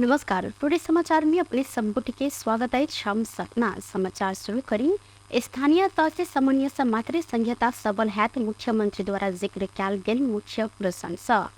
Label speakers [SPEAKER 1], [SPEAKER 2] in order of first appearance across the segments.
[SPEAKER 1] नमस्कार। टुडे समाचार में अपने संपुट के स्वागत है। हम सपना समाचार शुरू करें। स्थानीय तौर से समन्वय से मात्र संहिता सबल है मुख्यमंत्री द्वारा जिक्र किया गया मुख्य प्रशंसा।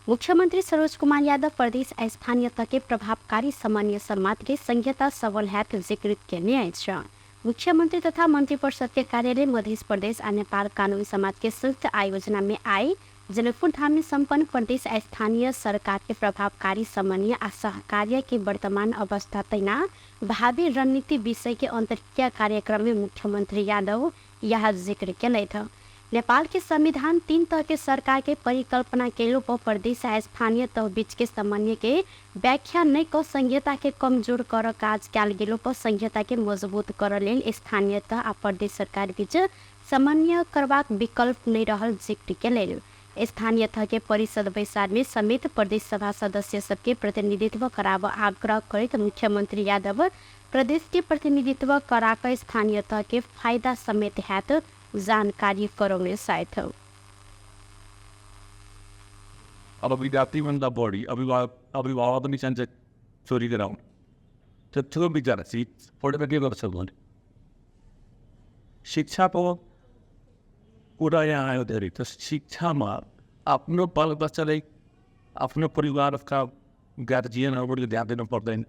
[SPEAKER 1] मुख्यमंत्री सरोज कुमार यादव प्रदेश स्थानीय तक के प्रभावकारी समन्वय से मात्र संहिता सबल है जिक्र किया। मुख्यमंत्री तथा मंत्रिपरिषद के कार्यालय मध्य प्रदेश और नेपाल कानूनी समाज के संयुक्त आयोजना में आए जनकपुर धाम में संपन्न प्रदेश स्थानीय सरकार के प्रभावकारी समन्वय और सहकार्य के वर्तमान अवस्था तैना भावी रणनीति विषय के अंतर्क्रिया कार्यक्रम में मुख्यमंत्री यादव यह जिक्र किए थे। नेपाल के संविधान 3 तरह के सरकार के परिकल्पना के रूप प्रदेश स्थानीय तह बीच के समन्वय के व्याख्या नहीं को संहिता के कमजोर कर काज कैल गेलो पर संहिता के मजबूत कर लेल स्थानीय तह आ प्रदेश सरकार बीच समन्वय करबाक विकल्प नहीं रहल जिक्र किए। स्थानीय तह के परिषद बैसार में समेत प्रदेश सभा सदस्य सबके प्रतिनिधित्व कराव आग्रह करते मुख्यमंत्री यादव प्रदेश के प्रतिनिधित्व कराकर स्थानीय तह के फायदा समेत है तो जानकारी कराउने साथ
[SPEAKER 2] अब विद्यार्थीभन्दा बढी अभिभावक पनि चाहन्छ चोरी गराउनु। त्यो विद्यार्थी पढेर के गर्छ भने शिक्षाको कुरा यहाँ आयो धेरै। त शिक्षामा आफ्नो बाल बच्चालाई आफ्नो परिवारका गार्जियनहरूले ध्यान दिनु पर्दैन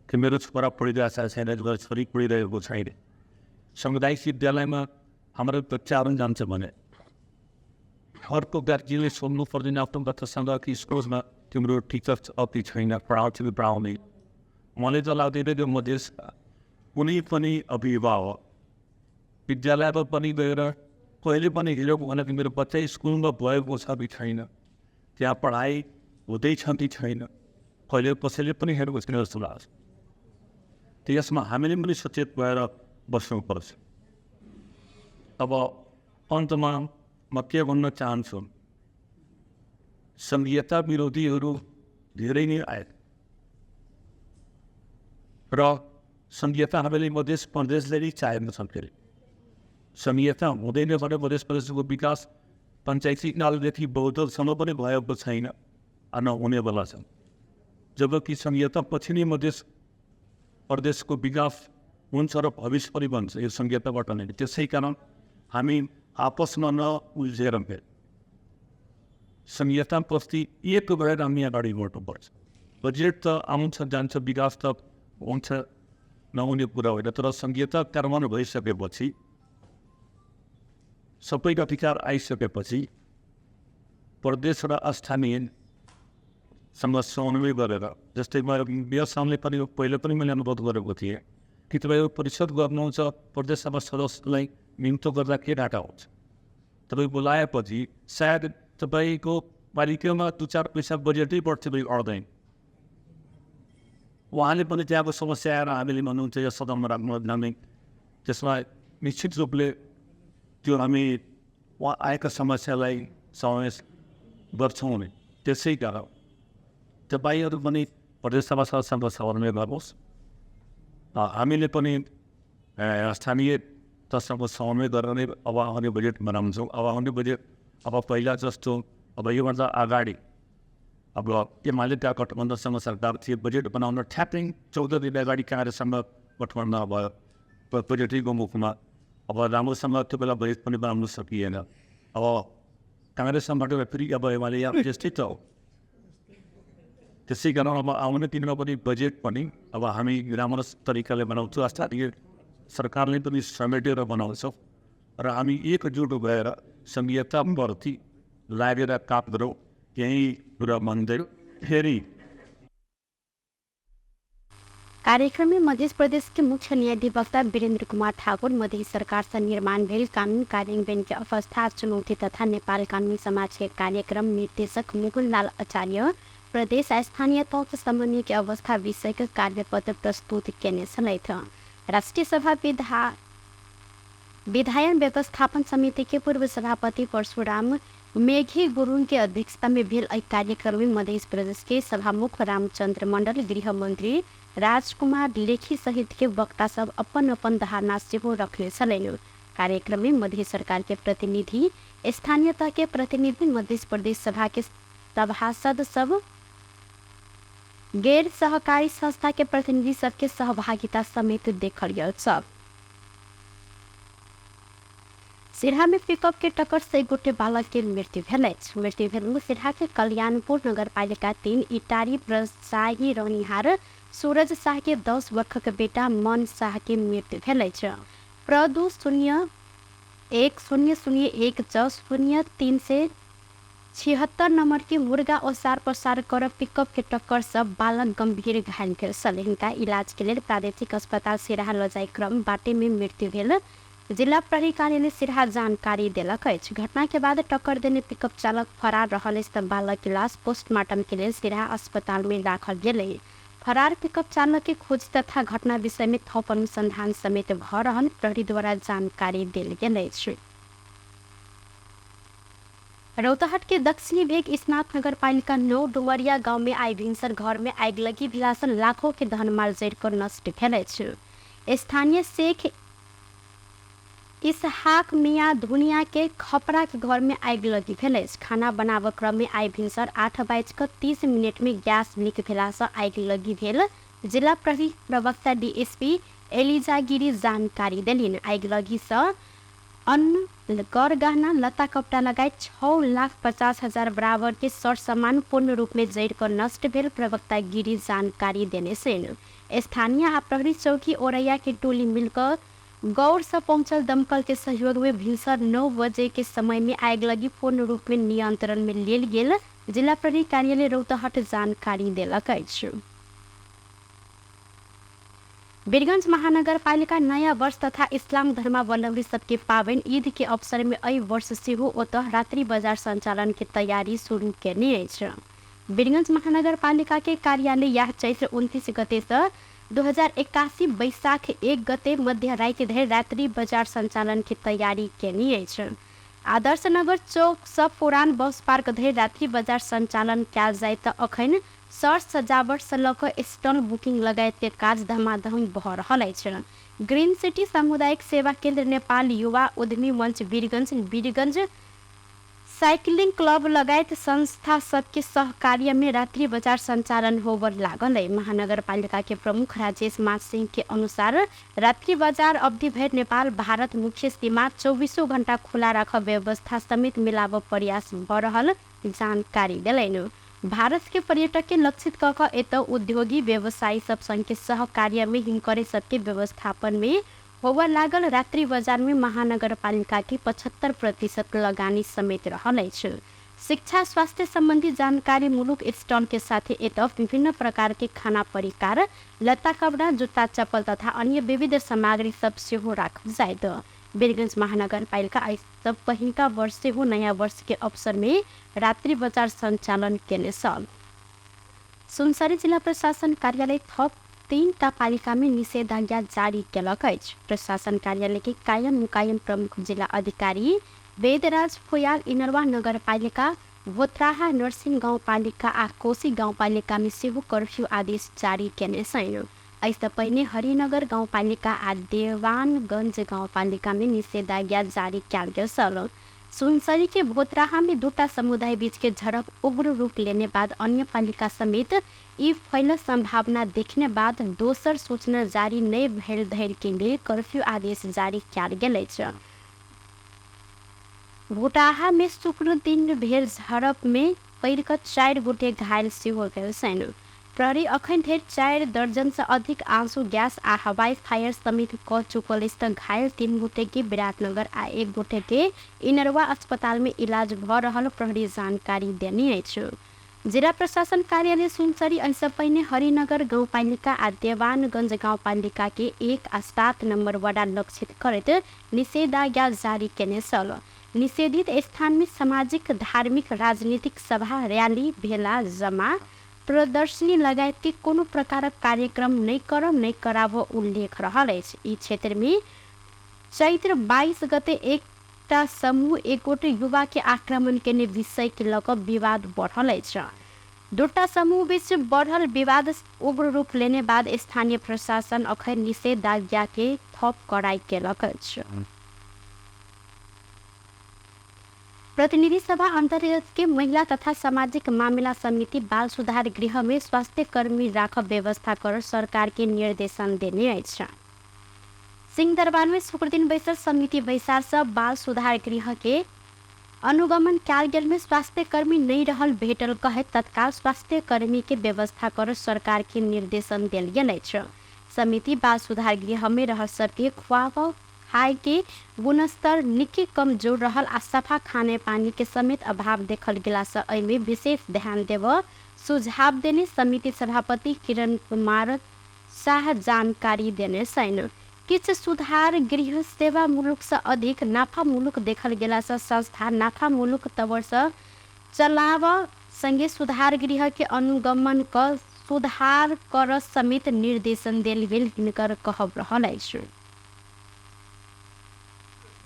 [SPEAKER 2] कि मेरो छोरा पढिरहेको छैन, छोरी पढिरहेको छैन। सामुदायिक विद्यालयमा हाम्रो बच्चाहरू जान्छ भने अर्को गार्जियनले सोध्नु पर्दैन आफ्नो बच्चासँग कि स्कुलमा तिम्रो टिचर अति छैन, पढाउने। मलाई त लाग्दैन त्यो मधेसका कुनै पनि अभिभावक विद्यालयमा पनि गएर कहिले पनि हेरेको भने मेरो बच्चा स्कुलमा भएको छ कि छैन, त्यहाँ पढाइ हुँदैछ कि छैन, कहिले कसैले पनि हेरेको छैन जस्तो लाग्छ। त्यसमा हामीले पनि सचेत भएर बस्नुपर्छ। अब अन्तमा म के भन्न चाहन्छु, संहिता विरोधीहरू धेरै नै आए र संहिता हामीले मध्य प्रदेशले नै चाहेका छन्। फेरि संहिता हुँदैन भने मध्य प्रदेशको विकास पञ्चायती कालदेखि बहुदलसम्म पनि भएको छैन, नहुने बेला छ। जबकि संहिता पछि नै मध्य प्रदेशको विकास हुन्छ र भविष्य पनि बन्छ यो संहिताबाट नै। त्यसै कारण हामी आपसमा नउल्झेर फेरि संहिताप्रति एक भएर हामी अगाडि बढ्नुपर्छ। बजेट त आउँछ जान्छ, विकास त हुन्छ, नहुने कुरा होइन। तर संहिता कार्यान्वयन भइसकेपछि सबैका अधिकार आइसकेपछि प्रदेश र स्थानीयसँग समन्वय गरेर, जस्तै मेरो सामने पनि पहिले पनि मैले अनुरोध गरेको थिएँ कि तपाईँको परिषद गर्नुहुन्छ, प्रदेश सभा सदस्यलाई नियुक्त गर्दा के डाटा हुन्छ। तपाईँ बोलाएपछि सायद तपाईँको पालिकामा 2-4 पैसा बजेटै बढ्छ अड्दैन। उहाँले पनि त्यहाँको समस्या आएर हामीले भन्नुहुन्छ यो सदनमा राख्नु जाने, त्यसमा निश्चित रूपले त्यो हामी उहाँ आएका समस्यालाई समावेश गर्छौँ नि। त्यसै कारण तपाईँहरू पनि प्रदेश सभा सदस्यसँग समन्वय गर्नुहोस्। हामीले पनि स्थानीय तहसँग समन्वय गरेर अब आउने बजेट बनाउँछौँ। अब आउने बजेट अब पहिला जस्तो अब योभन्दा अगाडि अब एमाले त्यहाँ गठबन्धनसँग सरकार थियो, बजेट बनाउन ठ्याप्पै 14 दिन अगाडि काङ्ग्रेससँग गठबन्धन भयो बजेटैको मुखमा। अब राम्रोसँग त्यो बेला बजेट पनि बनाउनु सकिएन। अब काङ्ग्रेससँगबाट फेरि अब एमाले यहाँ त्यस्तै त हो। त्यसै कारण अब आउने दिनमा पनि बजेट पनि अब हामी राम्रो तरिकाले बनाउँछौँ, स्थानीय सरकारले पनि समेटेर बनाउँछौँ र हामी एकजुट भएर संहिताप्रति लागेर काम गरौँ। यही कुरा भन्दै फेरि
[SPEAKER 1] कार्यक्रम में मध्य प्रदेश के मुख्य न्यायाधिवक्ता वीरेंद्र कुमार ठाकुर, मध्य सरकार से निर्माण भेल कानून कार्यान्वयन के अवस्था चुनौती तथा नेपाल कानूनी समाज के कार्यक्रम निर्देशक मुकुल लाल आचार्य प्रदेश स्थानीय तौर समन्वय की अवस्था विषय का कार्यपत्र प्रस्तुत करने समय था। राष्ट्रीय सभा विधायन व्यवस्थापन समिति के पूर्व सभापति परशुराम मेघी गुरुङ के अध्यक्षता में भेल कार्यक्रम में मध्य प्रदेश के सभामुख रामचंद्र मंडल, गृह मंत्री राजकुमार लेखी सहित के वक्ता सब अपन अपन धारणा सेहो रखले छलैन। कार्यक्रम में मध्य सरकार के प्रतिनिधि, स्थानीयता के प्रतिनिधि, मध्य प्रदेश सभा के सभासद सब गैर सहकारी संस्था के प्रतिनिधि सबके सहभागिता समेत देखल गया छ। सिरहा में पिकअप के टक्कर से गोटे बालक के मृत्यु भेल सिरहा के कल्याणपुर नगरपालिका 3 इटारी प्रसाही रहनिहार सूरज शाह के 10 वर्ष के बेटा मन शाह के मृत्यु भेल। प्रदू 0100100376 नंबर के मुर्गा ओसार पसार कर पिकअप के टक्कर से बालक गंभीर घायल भेल। हिनका इलाज के लिए प्रादेशिक अस्पताल सिरहा लजाई क्रम बाटे में मृत्यु भेल। जिला प्रहरी कार्यालय सिरहा जानकारी देलक। घटना के बाद टक्कर देने पिकअप चालक फरार रहल बालक के लाश पोस्टमार्टम के लिए सिरहा अस्पताल में राखल गेल। फरार पिकअप चालक के खोज तथा घटना विषय में थप अनुसंधान समेत भ रहल प्रहरी द्वारा जानकारी देल गेल। रौतहट के दक्षिणी भेग स्नात नगर पालिका 9 डुमरिया गांव में आई भिनसर घर में आग लगी भिलासन लाखों के धनमाल जड़ नष्ट भेल। स्थानीय शेख इसहाक मियाँ धुनिया के खपरा के घर में आग लगी भेल। खाना बनाव क्रम में आई भिनसर 8:30 में गैस लीक भेला से आग लगी भेल। जिला प्रहरी प्रवक्ता डीएसपी एलिजा गिरी जानकारी देलिन। आग लगी से अन्न गरगहना लता कपड़ा लगायत 6,50,000 बराबर के सर सामान पूर्ण रूप में जड़ कर नष्ट भेल। प्रवक्ता गिरी जानकारी देने से स्थानीय आ प्रहरी चौकी औरैया के टोली मिलकर गौर से पहुंचल दमकल के सहयोग में भिनसर 9 बजे के समय में आग लगी पूर्ण रूप में नियंत्रण में लेल गेल। जिला प्रहरी कार्यालय रौतहट जानकारी देलक। वीरगंज महानगर पालिका नया वर्ष तथा इस्लाम धर्मावलंबी सबके पावन ईद के अवसर में अई वर्ष से ओतः रात्रि बाजार संचालन की तैयारी शुरू करने अछि। वीरगंज महानगर पालिका के कार्यालय यह चैत्र 29 गते से 2081 बैसाख 1 गते मध्य राति धरि रात्रि बाजार संचालन की तैयारी करने अछि। आदर्श नगर चौक से पुरान बस पार्क धरि रात्रि बाजार संचालन कयल जाय त अखन सर सजावट से लक स्टॉल बुकिंग लगायत के काज धमाधम भ रहल अछि। ग्रीन सिटी सामुदायिक सेवा केंद्र नेपाल युवा उद्यमी मंच वीरगंज साइकिलिंग क्लब लगायत संस्था सबके सहकार्य में रात्रि बाजार संचालन होवर लागल है। महानगर पालिका के प्रमुख राजेश मान सिंह के अनुसार रात्रि बाजार अवधि भर नेपाल भारत मुख्य सीमा 24 घंटा खुला रख व्यवस्था समेत मिलाव प्रयास भ रहल जानकारी दिलैन। भारत के पर्यटक के लक्षित कक एत उद्योगी व्यवसायी सब संघ के सहकार्य में हिमकरे सबके व्यवस्थापन में होवर लागल रात्रि बाजार में महानगर पालिका की 75% लगानी समेत रहल अछि। शिक्षा स्वास्थ्य संबंधी जानकारी मूलक स्टॉल के साथ एत विभिन्न प्रकार के खाना परिकार लत्ता कपड़ा जूता चप्पल तथा अन्य विविध सामग्री सब सेहो राखल जायत। वीरगंज महानगर पालिका सब पहिलका वर्ष से हो नया वर्ष के अवसर में रात्रि बाजार संचालन केने सल। सुनसरी जिला प्रशासन कार्यालय थप 3टा पालिका में निषेधाज्ञा जारी केलक अछि। प्रशासन कार्यालय के कायम मुकायम प्रमुख जिला अधिकारी वेदराज फुयाल इनरवा नगर पालिका भोत्राहा नरसिंह गाँव पालिका आ कोशी गाँव पालिका में सेहो कर्फ्यू आदेश जारी केने छन्। ऐसे पहले हरिनगर गाँव पालिका आ देवानगंज गाँव पालिका में निषेधाज्ञा जारी किया गया। सुनसरी के भोत्राहा में 2टा समुदाय बीच के झड़प उग्र रूप लेने बाद अन्य पालिका समेत ई फैल संभावना देखने बाद दोसर सूचना जारी नहीं भेल धरि के लिए कर्फ्यू आदेश जारी किया गेल अछि। भोटाहा में शुक्र दिन भेल झड़प में पड़ कऽ 4 गोटे घायल सेहो भेल छन्। प्रहरी अखन धरि 4 दर्जन से अधिक आंसू गैस आ हवाई फायर समेत क चुकल अछि। घायल 3 गोटे के विराटनगर आ 1 गोटे के इनरवा अस्पताल में इलाज भ रहल प्रहरी जानकारी देने अछि। जिला प्रशासन कार्यालय सुनसरी ऐसे पहले हरिनगर गाँव पालिका आ देवानगंज गाँव पालिका के 1 आ 7 नंबर वार्ड लक्षित करैत निषेधाज्ञा जारी केने छल। निषेधित स्थान में सामाजिक धार्मिक राजनीतिक सभा रैली भेला जमा प्रदर्शनी लगायत के कोनो प्रकारक कार्यक्रम नहीं करब नहीं कराब उल्लेख रहल अछि। ई क्षेत्र में चैत्र 22 गते एकटा समूह 1 गोटे युवा के आक्रमण केने विषय के लऽ कऽ विवाद बढ़ल अछि। 2टा समूह बीच बढ़ल विवाद उग्र रूप लेने बाद स्थानीय प्रशासन अखन निषेधाज्ञा के थप कड़ाई केलक अछि। प्रतिनिधि सभा अंतर्गत के महिला तथा सामाजिक मामला समिति बाल सुधार गृह में स्वास्थ्य कर्मी राख व्यवस्था कर सरकार के निर्देशन देने अछि। सिंहदरबार में शुक्र दिन बैसल समिति बैसार से बाल सुधार गृह के अनुगमन कयल गेल में स्वास्थ्य कर्मी नहीं रहल भेटल कहे तत्काल स्वास्थ्य कर्मी के व्यवस्था कर सरकार के निर्देशन दिल गेल अछि। समिति बाल सुधार गृह में रह सबके खुआब खाए के गुणस्तर निकै कमजोर रहल आ सफा खाने पानी के समेत अभाव देखल गेला से एहिमे विशेष ध्यान देव सुझाव देने समिति सभापति किरण कुमार शाह जानकारी देने छन्। किछ सुधार गृह सेवा मुलुक से अधिक नाफा मुलुक देखल गेला से संस्था नाफा मुलुक तवर से चलाव संगे सुधार गृह के अनुगमन क सुधार कर समेत निर्देशन देल गेल हिनकर कहब रहल अछि।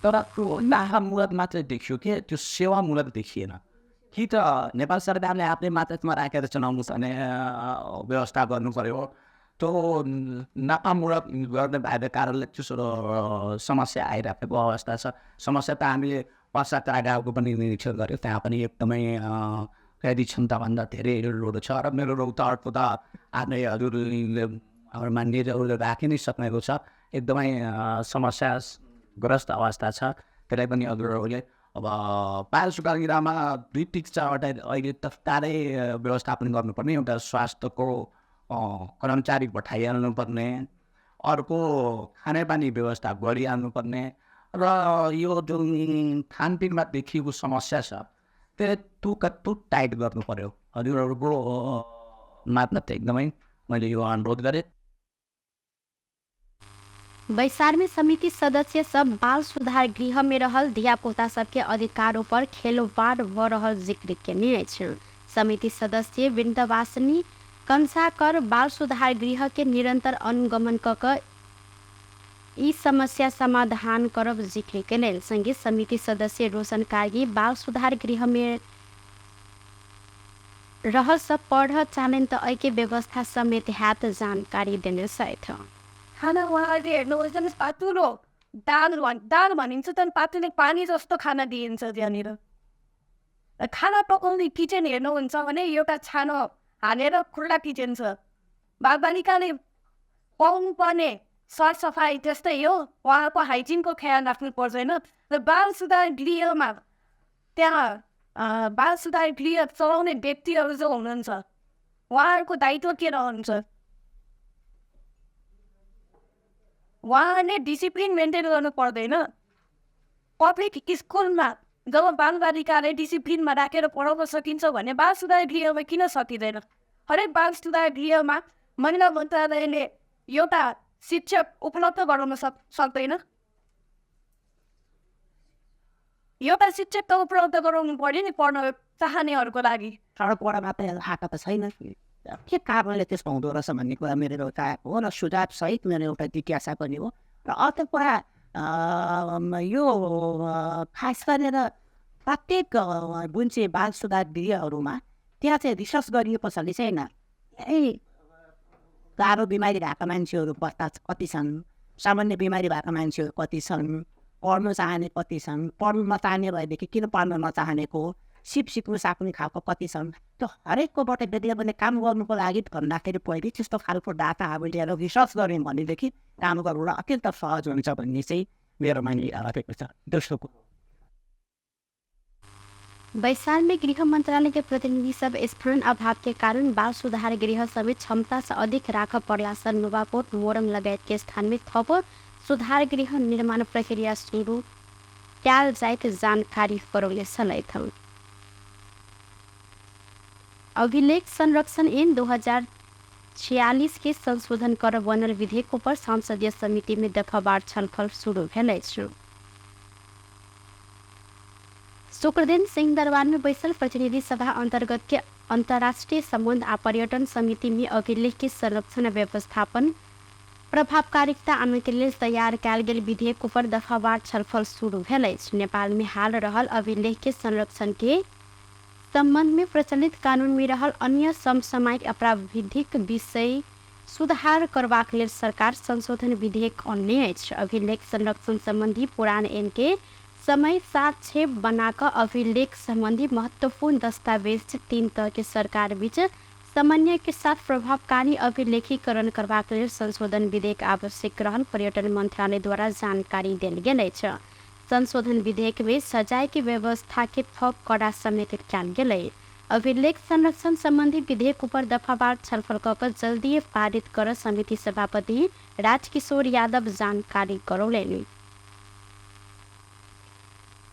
[SPEAKER 3] तर नाफामूलक मात्र देखियो कि त्यो सेवामूलक देखिएन कि त नेपाल सरकारले आफ्नै मातहतमा राखेर चलाउनु पर्ने व्यवस्था गर्नु पर्यो। त्यो नाफामूलक गर्ने भएका कारणले त्यो समस्या आइराखेको अवस्था छ। समस्या त हामीले पश्चात आइरहेको पनि निरीक्षण गऱ्यो, त्यहाँ पनि एकदमै कैदी क्षमताभन्दा धेरै लोड छ र मेरो रौतहटको त आफ्नै हजुरले हाम्रो मान्यहरूले राखि नै सक्नेको छ। एकदमै समस्याग्रस्त अवस्था छ। त्यसलाई पनि हजुरहरूले अब बाल सुधार गृहमा 2-4वटा अहिले तत्कालै व्यवस्थापन गर्नुपर्ने, एउटा स्वास्थ्यको कर्मचारी पठाइहाल्नु पर्ने, अर्को खानेपानी व्यवस्था गरिहाल्नुपर्ने र यो जुन खानपिनमा देखिएको समस्या छ त्यो कत्तो टाइट गर्नु पर्यो। हजुरहरूको मात्न त एकदमै मैले यो अनुरोध गरेँ।
[SPEAKER 1] बैसार में समिति सदस्य सब बाल सुधार गृह में रहल धिया पुता सबके अधिकारों पर खेलवाड़ भ रहल जिक्र केने अछि। समिति सदस्य विंध्यवासिनी कंसाकर बाल सुधार गृह के निरंतर अनुगमन क ई समस्या समाधान करब जिक्र केने संगे समिति सदस्य रोशन कारगी बाल सुधार गृह में रह सब पढ़ चालन त ऐके व्यवस्था समेत हात जानकारी देने सहित
[SPEAKER 4] खाना उहाँहरूले हेर्नुहोस् पातुलो दाल भनिन्छ त पातुले पानी जस्तो खाना दिइन्छ त्यहाँनिर। खाना पकाउने किचन हेर्नुहुन्छ भने एउटा छानो हालेर खुल्ला किचन छ। बालबालिकाले पाउनु पर्ने सरसफाइ त्यस्तै हो, उहाँको हाइजिनको ख्याल राख्नु पर्दैन। र बाल सुधार गृहमा त्यहाँ बाल सुधार गृह चलाउने व्यक्तिहरू जो हुनुहुन्छ उहाँहरूको दायित्व के रहन्छ? उहाँले डिसिप्लिन मेन्टेन गर्नु पर्दैन। पब्लिक स्कुलमा जब बालबालिकालाई डिसिप्लिनमा राखेर पढाउन सकिन्छ भने बाल सुधार गृहमा किन सकिँदैन? हरेक बाल सुधार गृहमा महिला मन्त्रालयले एउटा शिक्षक उपलब्ध गराउन सक्दैन? एउटा शिक्षक त उपलब्ध गराउनु पर्यो नि पढ्न चाहनेहरूको लागि।
[SPEAKER 3] पढ मात्र आँखा त छैन के कारणले त्यस्तो हुँदो रहेछ भन्ने कुरा मेरो एउटा हो र सुझाव सहित मेरो एउटा जिज्ञासा पनि हो। र अर्को कुरा यो खास गरेर प्रत्येक जुन चाहिँ बाल सुधार गृहहरूमा त्यहाँ चाहिँ रिसर्च गरिए पछाडि चाहिँ यही गाह्रो बिमारी भएका मान्छेहरू बस्दा कति छन्, सामान्य बिमारी भएका मान्छेहरू कति छन्, पढ्न चाहने कति छन्, पढ्न नचाहने भएदेखि किन पढ्न नचाहनेको, सिक्नु सक्ने खालको कति छन्, त्यो हरेककोबाट बेग्लै काम गर्नुको लागि भन्दाखेरि पहिले त्यस्तो खालको डाटा अब लिएर रिसर्च गऱ्यौँ भनेदेखि काम गर्नु अत्यन्त सहज हुन्छ भन्ने चाहिँ मेरो मानिरहेको छ। दोस्रो कुरो
[SPEAKER 1] बैसार में गृह मंत्रालय के प्रतिनिधि सब स्थान अभाव के कारण बाल सुधार गृह समेत क्षमता से अधिक राख पड़ला से नुवाकोट मोरङ लगायत के स्थान में थप सुधार गृह निर्माण प्रक्रिया शुरू कयल जाइत जानकारी करौले सलैथ। अभिलेख संरक्षण ऐन 2046 के संशोधन कर बनल विधेयक पर संसदीय समिति में दफावार छलफल शुरू भेल अछि। शुक्र दिन सिंहदरबार में बैसल प्रतिनिधि सभा अंतर्गत के अंतर्राष्ट्रीय संबंध आ पर्यटन समिति में अभिलेख के संरक्षण व्यवस्थापन प्रभावकारिता आने के लिए तैयार कयल गेल विधेयक पर दफावार छलफल शुरू भेल अछि। नेपाल में हाल रहल अभिलेख के संरक्षण के संबंध में प्रचलित कानून में रहल अन्य समसामयिक आपराधिक विषय सुधार करबाक लेल सरकार संशोधन विधेयक अनने अछि। अभिलेख संरक्षण संबंधी पुरान ऐन के समय साक्ष्य बनाकर अभिलेख संबंधी महत्वपूर्ण दस्तावेज 3 तरह के सरकार बीच समन्वय के साथ प्रभावकारी अभिलेखीकरण करबाक लेल संशोधन विधेयक आवश्यक रहल पर्यटन मंत्रालय द्वारा जानकारी देल गेल अछि। संशोधन विधेयक में सजाए की व्यवस्था के थप कड़ा समेत कयल गेल। अभिलेख संरक्षण संबंधी विधेयक ऊपर दफावार छलफल कर जल्दी पारित कर समिति सभापति राजकिशोर यादव जानकारी करौलेनी।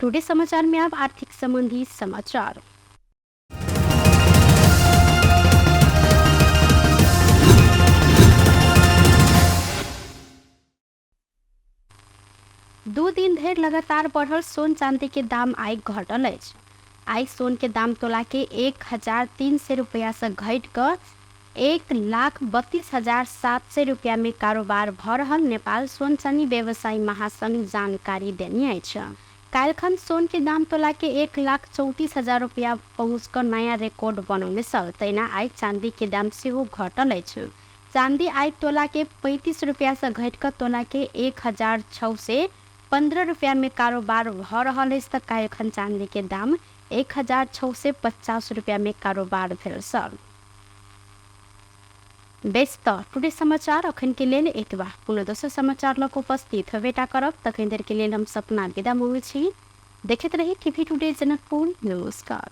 [SPEAKER 1] टुडे समाचार में अब आर्थिक संबंधी समाचार। दो दिन धरि लगातार बढ़ल सोन चांदी के दाम आई घटल अछि। आई सोन के दाम तोला के 1,300 रुपया से घट कर 1,32,700 रुपया में कारोबार भ रहल नेपाल सोन चांदी व्यवसायी महासंघ जानकारी देने अछि। काल्हिखन सोन के दाम तोला के 1,34,000 रुपया पहुँच कर नया रिकॉर्ड बनौने छल। तहिना आई चांदी के दाम सेहो घटल अछि। चांदी आई तोला के 35 रुपया से घट कर तोला के 1,615 रुपया में कारोबार भ रहल अछि तऽ काल्हिखन चांदी के दाम 1,650 रुपया में कारोबार भेल छल। बेस्त टुडे समाचार अखन के लेल एतबा। पुनः दोसर समाचार लऽ उपस्थित हेबेटा करब। तखन देर के लेल हम सपना विदा मांगै छी। देखैत रही टीवी टुडे जनकपुर। नमस्कार।